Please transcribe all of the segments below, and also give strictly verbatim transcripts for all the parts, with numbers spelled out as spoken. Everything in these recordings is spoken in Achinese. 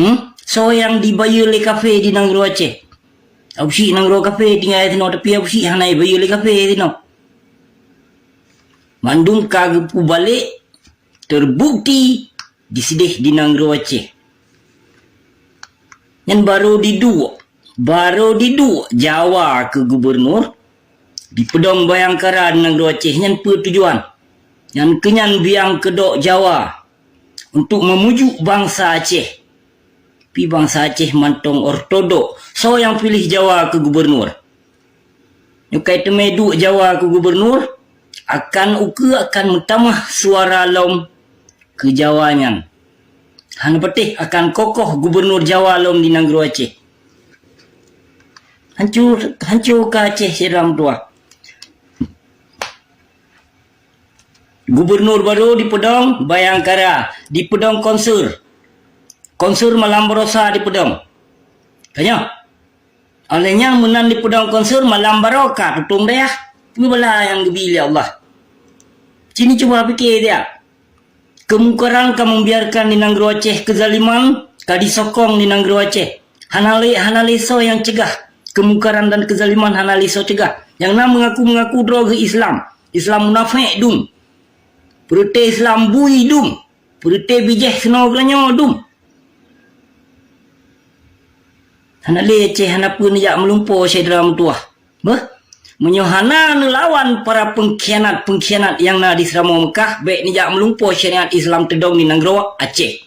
Hmm? Soe nyang dibayeue lé kafé di nanggroe Aceh? Abusyik nanggroe kafé tinggai sinoe, tapi Abusyik hana ibayeue lé kafé sinoe. Mandum ka geupeubalek, terbukti disideh di nanggroe Aceh. Nyan barô diduek, barô diduek Jawa keu gubunur, dipeudong Bayangkara di nanggroe Aceh. Nyan peue tujuan? Nyan keunyan biang keudok Jawa untuk meumujuk bansa Aceh. Pi bansa Aceh mantong ortodok, soe nyang piléh Jawa keu gubunur? Nyoe ka teumé duek Jawa keu gubunur, akan ukeue akan meutamah suara lom keu Jawa nyan. Hana patéh akan kokoh gubunur Jawa lom di nanggroe Aceh. Hanco, hanco ka Aceh syedara meutuwah. Gubunur barô dipeudong Bayangkara, dipeudong Konsur. Konsur Malam Barosa dipeudong. Tanyoe. Óh lheueh nyan meunan dipeudong Konsur Malam Baroka tutong dayah. Peue bala nyang geubi lé Allah. Cini cuba pike dia. Keumungkaran ka membiarkan di nanggroe Aceh, keuzaliman ka disokong di nanggroe Aceh. Hana lé, hana lé soe nyang cegah. Keumungkaran dan keuzaliman hana lé soe cegah. Nyang na meungaku-meungaku droe geuh Islam. Islam munafék dum. Peureute Islam bui dum. Peureute bijéh sinoe geutanyoe dum. Hana lé Aceh hana peue neujak meulumpoe syedara meutuwah. Beuh, meunyoe hana neulawan para pengkhianat-pengkhianat nyang na di Seuramoe Meukah, bék neujak meulumpoe syariat Islam teudong di nanggroe Aceh.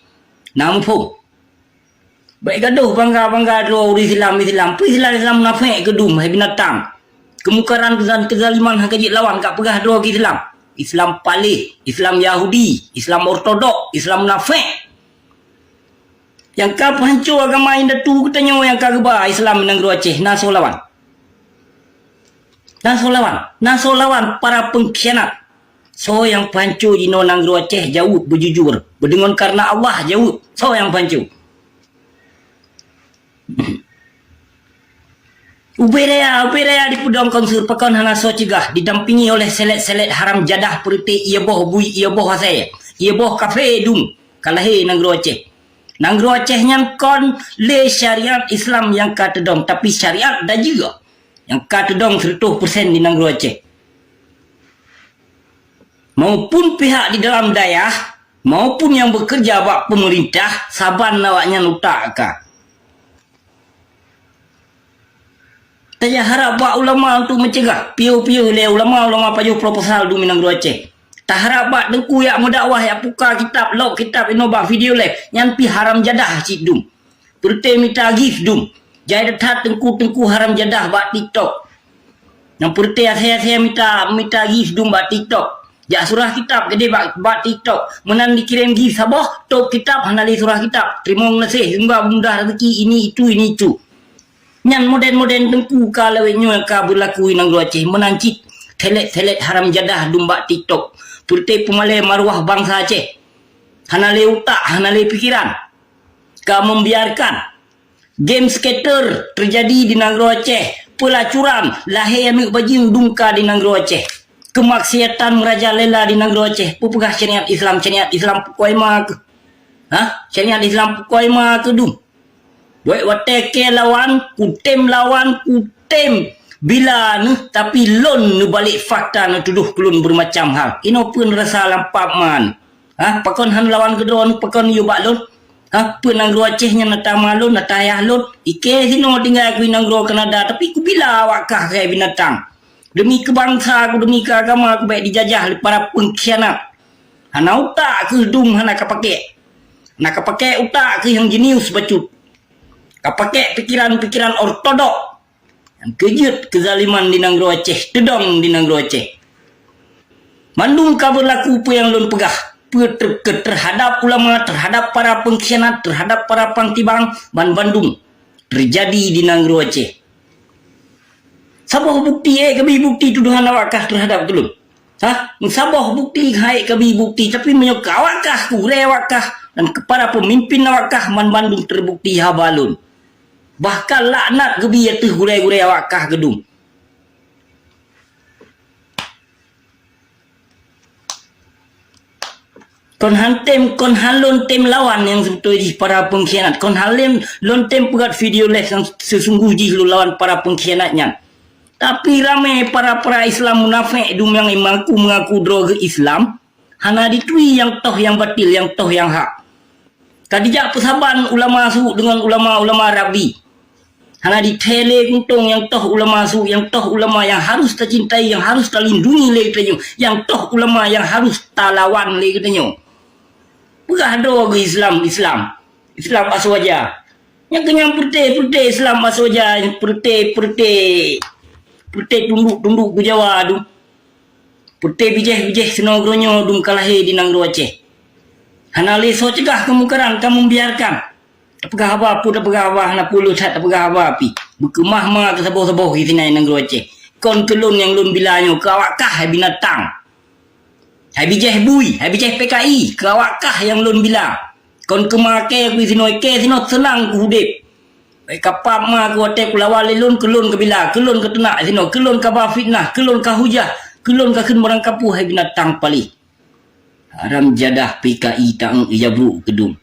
Na muphom? Bék gadoh bangga-bangga droe ureuëng Islam-Islam. Peue Islam-Islam munafék keu dum, hai binatang. Keumungkaran dan keuzaliman hana jeuet lawan ka peugah droe keu Islam. Islam paléh, Islam Yahudi, Islam ortodok, Islam munafék. Nyang ka peuhanco agama indatu geutanyoe nyang ka geuba Islam nanggroe Aceh, na soe lawan? Na soe lawan? Na soe lawan para pengkhianat. Soe nyang peuhanco jinoe nanggroe Aceh, jaweueb beujujur. Beudeungon kareuna Allah, jaweueb. Soe nyang peuhanco? Ubé raya, ubé raya dipeudong Konsur pakon hana soe cegah, didampingi oleh selet-selet haram jadah peureute ié boh bui, ié boh asée, ié boh kafé dum ka lahé nanggroe Aceh. Nanggroe Aceh nyan kon lé syariat Islam nyang ka teudong, tapi syariat dajeu nyang ka teudong seureutôh persen di nanggroe Aceh. Maupun pihak di dalam dayah, maupun nyang beukeureuja bak peumeurintah, saban awaknyan utak ka. Tajak harab bak ulama untuk meucegah, piôh-piôh lé ulama-ulama pajoh proposal dum i nanggroe Aceh. Taharab bak teungku yak meudakwah, yak puka kitab, lok kitab inoe bak video live, nyan pih haram jadah cit dum. Peureute mita gift dum. Jai that teungku-teungku haram jadah bak TikTok. Nyang peureute asée-asée mita, mita gift dum bak TikTok. Jak surah kitab keudeh bak, bak TikTok. Meunan dikirém gift saboh, top kitab hana lé surah kitab. Teurimong gaséh, seumoga mudah rezeki ini itu, ini itu. Nyan modern-modern teungku ka lawét nyoe ka beulaku i nanggroe Aceh meunan cit. Thelet-thelet haram jadah dum bak TikTok. Peureute peumalée maruah bansa Aceh. Hana lé utak, hana lé pikeran. Ka membiarkan game scatter teujadi di nanggroe Aceh, peulacuran lahé aneuëk bajeueng dum ka di nanggroe Aceh, keumaksiatan meurajalela di nanggroe Aceh, peupeugah syariat Islam, syariat Islam pukoi ma keuh? Hah? Syariat Islam pukoi ma keuh dum? Buet watée kée lawan, kutem lawan, kutem bila neuh, tapi lôn neubalek fakta neutudoh keu lôn beureumacam hal. Inoe peue neurasa lam pap man? Ha, pakon hana lawan keudroe, pakon yue bak lôn? Ha, peue nanggroe Aceh nyan ata ma lôn, ata ayah lôn? Ikée sinoe tinggai ku i nanggroe Kanada, tapi kubila awak kah keu binatang. Demi keu bansa ku, demi keu agama ku bék dijajah lé para pengkhianat. Hana utak keuh dum hana kapakée. Hana kapakée utak keuh nyang jenius bacut. Kapakée pikeran-pikeran ortodok. Nyang keujeuet keuzaliman di nanggroe Aceh, teudong di nanggroe Aceh. Mandum ka beulaku peue nyang lôn peugah, peue ter-, ke-, terhadap ulama, terhadap para pengkhianat, terhadap para pangtibang, ban bandum teujadi di nanggroe Aceh. Saboh bukti, ék kabi bukti tudohan awak kah terhadap keu lôn? Hah? Saboh bukti hai kabi bukti, tapi meunyoe keu awak kah, keu gurée awak kah, dan keu para peumimpin awak kah, ban bandum teubukti haba lôn. Bahkan laknat geubi ateueh gurée-gurée awak kah geudum. Kon han tem, kon han lôn tem lawan nyang seubeutôi jih para pengkhianat. Kon han lôn, lôn tem peugah video live nyang sesungguh jih lôn lawan para pengkhianat nyan. Tapi ramé para-para Islam munafék dum nyang mengaku-mengaku droe geuh Islam, hana jituri nyang toh nyang batil, nyang toh nyang hak. Ka jijak peusaban ulama su deungon ulama-ulama rabi. Hana jithèe lé kuntông nyang toh ulama su, nyang toh ulama nyang harus tacintai, nyang harus talindungi lé geutanyoe, nyang toh ulama nyang harus talawan lé geutanyoe. Peugah droe geuh Islam, Islam. Islam aswaja. Nyang keunyang peureute-peureute Islam aswaja, peureute-peureute, peureute tunduk-tunduk keu Jawa dum. Peureute bijéh-bijéh sinoe geuronyoe dum ka lahé di nanggroe Aceh. Hana lé soe cegah keumungkaran ka membiarkan. Tapeugah haba peue tapeugah haba, hana peue le that tapeugah haba pih. Beukeumah ma keu saboh-saboh di sinan nanggroe Aceh. Kon keu lôn nyang lôn bila nyoe, keu awak kah hai binatang. Hai bijéh bui, hai bijéh P K I, keu awak kah nyang lôn bila. Kon keu ma kèe ku sinoe, kèe sinoe seunang ku udeb. Bèk kapab ma keu watèe kulawan lé lôn, keu lôn kabila, keu lôn kateunak sinoe, keu lôn kaba fitnah, keu lôn kahujah, keu lôn kakheun barang kapeue hai binatang paléh. Haram jadah P K I taang ija brok keudum.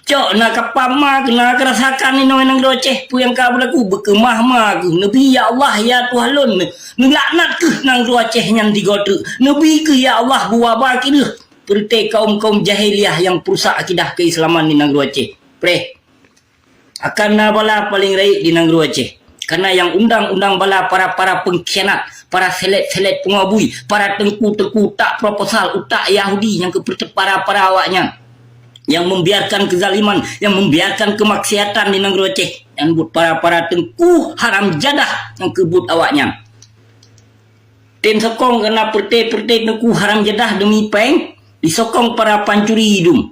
Cok na kapab ma keu na karasakan inoe nanggroe Aceh peue nyang ka beulaku, beukeumah ma keuh. Neubi, "Ya Allah, ya Tuhan lôn, neulaknat keuh nanggroe Aceh nyan tiga treuk. Neubi keuh, ya Allah, beuwaba keuh peureute kaum-kaum jahiliah nyang peurusak akidah keuislaman di nanggroe Aceh." Preh. Akan na bala paleng rayeuk di nanggroe Aceh. Karena nyang undang-undang bala para-para pengkhianat, para seleb-seleb peungabui, para teungku-teungku utak proposal, utak Yahudi nyang keu para-para awaknyan. Nyang membiarkan kezaliman, nyang membiarkan kemaksiatan di nanggroe Aceh. Nyang buet para-para teungku haram jadah nyang keu buet awaknyan. Tem sokong karena peureute-peureute teungku haram jadah demi péng, disokong para pancuri idum.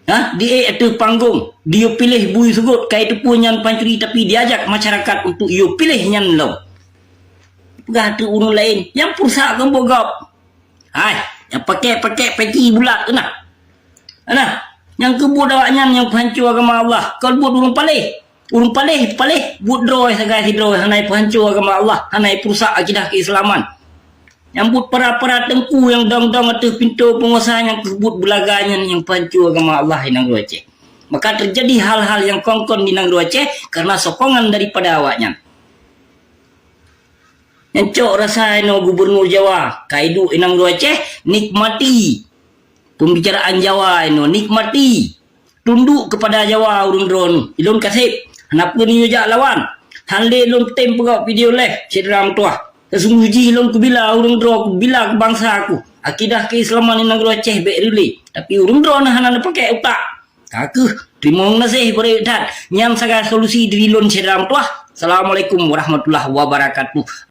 Ha, di-ék ateueh panggong, diyue piléh bui seugot, ka iteupeue nyan pancuri, tapi diajak masyarakat untuk yue piléh nyan lom. Peugah ateueh ureueng laén, nyang peurusak keumbok gob. Hai, nyang pakèk-pakèk peci bulat tu nah. Nah, nyang keu buet awaknyan nyang peuhanco agama Allah, kon buet ureueng paléh. Ureueng paléh, paléh buet droe sagai sidroe, hana peuhanco agama Allah, hana peurusak akidah keislaman. Nyang buet para-para teungku nyang dong-dong ateueh pintoe peungusaha nyang keu buet beulaga nyan nyang peuhanco agama Allah di nanggroe Aceh. Maka teujadi hal-hal nyang kon-kon di nanggroe Aceh karena sokongan daripada awaknyan. Nyang cok rasa inoe gubernur Jawa, ka iduek di nanggroe Aceh, nikmati pembicaraan Jawa inoe, nikmati. Tunduk kepada Jawa ureueng droeneuh. Ilôn kaseb, hana peue neuyue jak lawan. Han lé lôn tem peugah video leh, syedara meutuwah. Sesungguh jih lôn keubila ureueng droe, keubila keu bansa ku. Akidah keislaman di nanggroe Aceh bèk reulée. Tapi ureueng droeneuh hana neupakèk utak. Ka keuh, teurimong gaséh beureukat. Nyan sagai solusi dari lôn syedara meutuwah. Assalamualaikum warahmatullahi wabarakatuh.